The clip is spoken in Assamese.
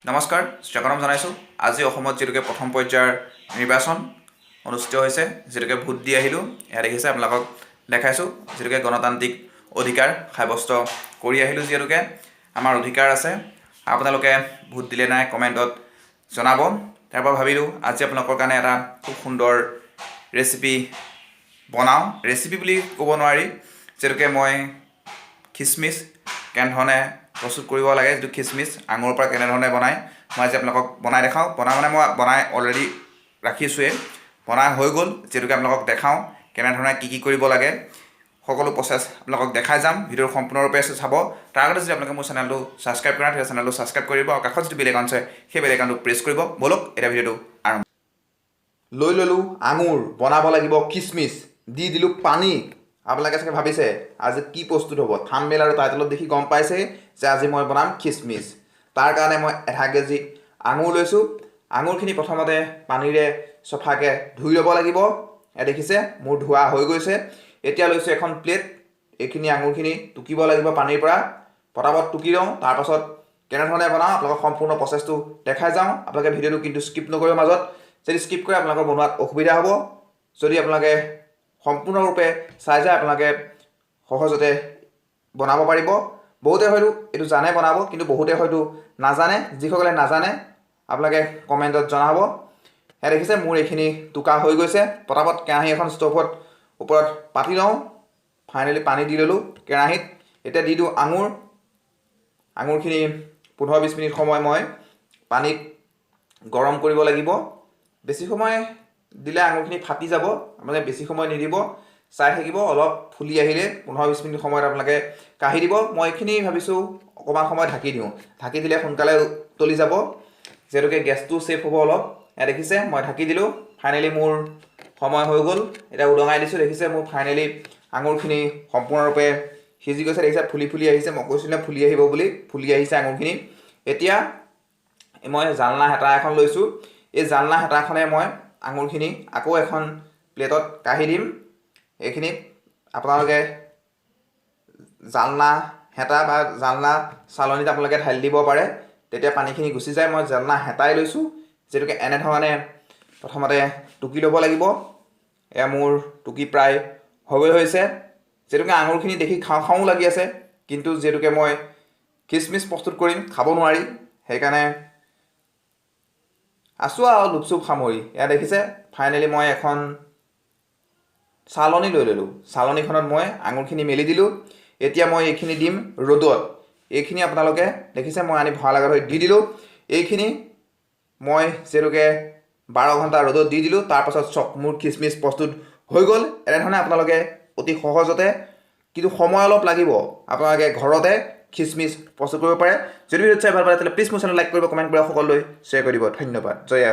নমস্কাৰ, স্বাগতম জনাইছোঁ। আজি অসমত যিহেতুকে প্ৰথম পৰ্যায়ৰ নিৰ্বাচন অনুষ্ঠিত হৈছে, যিহেতুকে ভোট দি আহিলোঁ। এয়া দেখিছে, আপোনালোকক দেখাইছোঁ। যিহেতুকে গণতান্ত্ৰিক অধিকাৰ সাব্যস্ত কৰি আহিলোঁ, যিহেতুকে আমাৰ অধিকাৰ আছে। আপোনালোকে ভোট দিলে নাই, কমেণ্টত জনাব। তাৰপৰা ভাবিলোঁ আজি আপোনালোকৰ কাৰণে এটা খুব সুন্দৰ ৰেচিপি বনাওঁ। ৰেচিপি বুলি ক'ব নোৱাৰি, যিহেতুকে মই খিচমিচ কেনেধৰণে প্ৰস্তুত কৰিব লাগে, যিটো খিচমিচ আঙুৰৰ পৰা কেনেধৰণে বনায়, মই আজি আপোনালোকক বনাই দেখাওঁ। বনাই মানে মই বনাই অলৰেডি ৰাখিছোঁৱেই, বনাই হৈ গ'ল। যিহেতুকে আপোনালোকক দেখাওঁ কেনেধৰণে কি কি কৰিব লাগে, সকলো প্ৰচেছ আপোনালোকক দেখাই যাম। ভিডিঅ'টো সম্পূৰ্ণৰূপে চাব। তাৰ আগতে যদি আপোনালোকে মোৰ চেনেলটো ছাবস্ক্ৰাইব কৰা নাই, তেতিয়া চেনেলটো ছাবস্ক্ৰাইব কৰিব আৰু কাষত যিটো বেল আইকন আছে, সেই বেল আইকনটো প্ৰেছ কৰিব। ব'লক, এতিয়া ভিডিঅ'টো আৰম্ভ। লৈ ল'লোঁ আঙুৰ, বনাব লাগিব খিচমিচ। দি দিলোঁ পানী। আপোনালোকে চাগে ভাবিছে আজি কি প্ৰস্তুত হ'ব। থাম্বনেইল আৰু টাইটেলত দেখি গম পাইছে যে আজি মই বনাম খিচমিচ। তাৰ কাৰণে মই 0.5 কেজি আঙুৰ লৈছোঁ। আঙুৰখিনি প্ৰথমতে পানীৰে চফাকৈ ধুই ল'ব লাগিব। এয়া দেখিছে, মোৰ ধোৱা হৈ গৈছে। এতিয়া লৈছোঁ এখন প্লেট। এইখিনি আঙুৰখিনি টুকিব লাগিব পানীৰ পৰা। পটাপট টুকি লওঁ, তাৰপাছত কেনেধৰণে বনাওঁ আপোনালোকক সম্পূৰ্ণ প্ৰচেছটো দেখাই যাওঁ। আপোনালোকে ভিডিঅ'টো কিন্তু স্কিপ নকৰিব মাজত। যদি স্কিপ কৰে, আপোনালোকৰ বনোৱাত অসুবিধা হ'ব। যদি আপোনালোকে সম্পূৰ্ণৰূপে চাই যায়, আপোনালোকে সহজতে বনাব পাৰিব। বহুতে হয়তো এইটো জানে বনাব, কিন্তু বহুতে হয়তো নাজানে। যিসকলে নাজানে, আপোনালোকে কমেণ্টত জনাব। সেয়া দেখিছে, মোৰ এইখিনি টোকা হৈ গৈছে। পটাপট কেৰাহী এখন ষ্ট'ভত ওপৰত পাতি লওঁ। ফাইনেলি পানী দি ল'লোঁ কেৰাহীত। এতিয়া দি দিওঁ আঙুৰ। আঙুৰখিনি 15-20 মিনিট সময় মই পানীত গৰম কৰিব লাগিব। বেছি সময় দিলে আঙুৰখিনি ফাটি যাব। আপোনালোকে বেছি সময় নিদিব, চাই থাকিব। অলপ ফুলি আহিলে 15-20 মিনিট সময়ত আপোনালোকে কাঢ়ি দিব। মই এইখিনি ভাবিছোঁ অকণমান সময় ঢাকি দিওঁ। ঢাকি দিলে সোনকালে উতলি যাব, যিহেতুকে গেছটো ছেভ হ'ব অলপ। এয়া দেখিছে, মই ঢাকি দিলোঁ। ফাইনেলি মোৰ সময় হৈ গ'ল। এতিয়া উদঙাই দিছোঁ। দেখিছে, মোৰ ফাইনেলি আঙুৰখিনি সম্পূৰ্ণৰূপে সিজি গৈছে। দেখিছে, ফুলি ফুলি আহিছে। মই কৈছিলোঁ ফুলি আহিব বুলি, ফুলি আহিছে আঙুৰখিনি। এতিয়া মই জালনা হেতা এখন লৈছোঁ। এই জালনা হেতাখনে মই আঙুৰখিনি আকৌ এখন প্লেটত কাঢ়ি দিম। এইখিনি আপোনালোকে জালনা হেতা বা জালনা চালনীত আপোনালোকে ঢালি দিব পাৰে, তেতিয়া পানীখিনি গুচি যায়। মই জালনা হেতাই লৈছোঁ, যিহেতুকে এনেধৰণে প্ৰথমতে টুকি ল'ব লাগিব। এয়া মোৰ টুকি প্ৰায় হ'বই হৈছে। যিহেতুকে আঙুৰখিনি দেখি খাওঁ খাওঁ লাগি আছে, কিন্তু যিহেতুকে মই খিচমিচ প্ৰস্তুত কৰিম, খাব নোৱাৰি। সেইকাৰণে আছোঁ আৰু লোভ চোভ সামৰি। এয়া দেখিছে, ফাইনেলি মই এখন চালনী লৈ ল'লোঁ। চালনীখনত মই আঙুৰখিনি মেলি দিলোঁ। এতিয়া মই এইখিনি দিম ৰ'দত। এইখিনি আপোনালোকে দেখিছে, মই আনি ভঁৰাল আগত দি দিলোঁ। এইখিনি মই যিহেতুকে 12 ঘণ্টা ৰ'দত দি দিলোঁ। তাৰপাছত চাওক, মোৰ খিচমিচ প্ৰস্তুত হৈ গ'ল। এনেধৰণে আপোনালোকে অতি সহজতে, কিন্তু সময় অলপ লাগিব, আপোনালোকে ঘৰতে খিচমিচ প্ৰস্তুত কৰিব পাৰে। যদি ভিডিঅ'টো চাই ভাল পালে, তেতিয়াহ'লে প্লিজ মোৰ চেনেল লাইক কৰিব, কমেণ্ট কৰিব, সকলোলৈ শ্বেয়াৰ কৰি দিব। ধন্যবাদ। জয় আই।